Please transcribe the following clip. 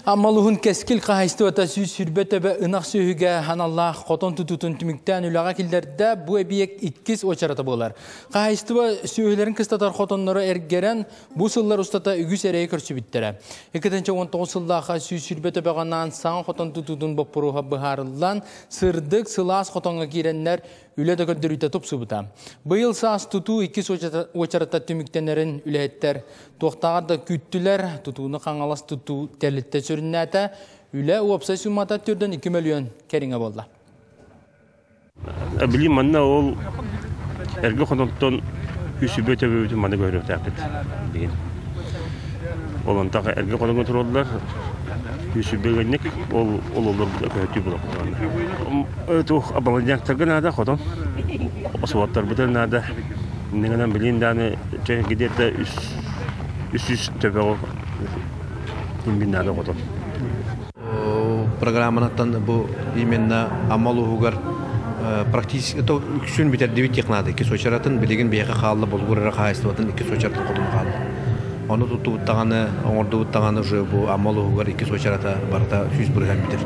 Амма улууһун Кэскил хаһаайыстыбата 120 төбө ынах сүөһүгэ аналлаах хотон тутуутун түмүктээн үлэҕэ киллэрдэ. Бу эбийиэк иккис уочарата буолар. Хаһаайыстыба сүөһүлэрин кыстатар хотонноро эргэрэн, бу сыллар устата үгүс эрэйи көрсүбүттэрэ. 2019 сыллаахха 120 төбөҕө анаан саҥа хотон тутуутун боппуруоһа быһаарыллан, сырдык, сылаас хотоҥҥо киирэннэр үлэ да көрдөрүүтэ тупсубута. Быйыл саас тутуу иккис уочарата түмүктэнэрин үлэһиттэр туохтааҕар да күүттүлэр. Тутууну Хаҥалас тутуу тэрилтэ сүрүннээтэ. Үлэ уопсай суммата 4,2 мөлүйүөн кэриҥэ буолла. Билим манна ол эргэ хотонтон үсүбэ төбөбүтүн маны көрүөхтээхпит билигин. Ол онтох эргэ хотоҥҥо тураллар үсүбэ ол ол олорбут өкөһөтүү буолуохтаҕына. Туох абаланньаактарга наада хотон осуоттарбытын наада. Иннинэн билин дааны чэ где-то үс үс төбөҕө иммин наада хотон. Программанаттан бу именно Амма улууһугар практически үксүн бүтэрдибит диэх наада. Иккис уочаратын билигин биһиэхэ хаалла Болугур эрэ хаһаайыстыбатын иккис уочаратын хотун хаалла. Ону туттубут даҕаны, оҥордубут даҕаны уже бу Амма улууһугар иккис уочарата барыта 100% бүтэр.